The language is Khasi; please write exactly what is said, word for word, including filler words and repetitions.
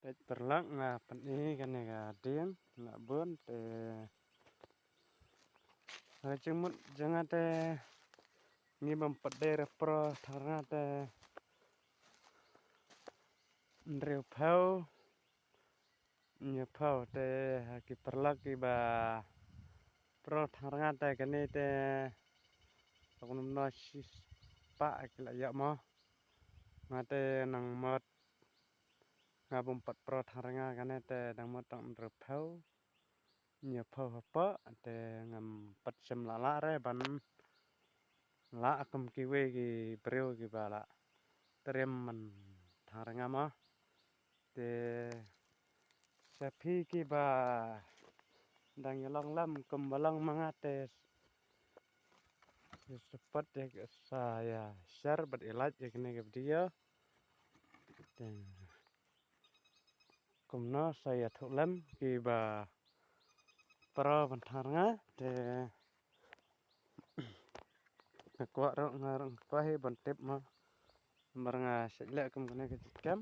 Peit paralok, nga pyni kane ka dieng la bun te. Ka jingmut jong nga te ngi bym pat dei re pro tharnga te hynriewphew hynñiewphew te, ha ki paralok kiba pro tharnga te kane te, kumno shispah ki la ïoh mo. Nga te nang mut nga bym pat pro tharnga kane te, nang mut tang hynriewphew hynñiewphew hapoh te, ngam pat shym la lah re ban lah kum kiwei ki briew kiba la triem ban tharnga mo. Te sha phi kiba dang ïalong lem kumba long ma nga te, support ïa, sa ïa share bad ïa like ïa kane ka video. Te kumno sa ïathuh lem kiba pro ban tharnga te. Nga kwah ruh, nga ruh nga kwah hi ban tip mo. Namar nga shait leh kum kane ka jingkem.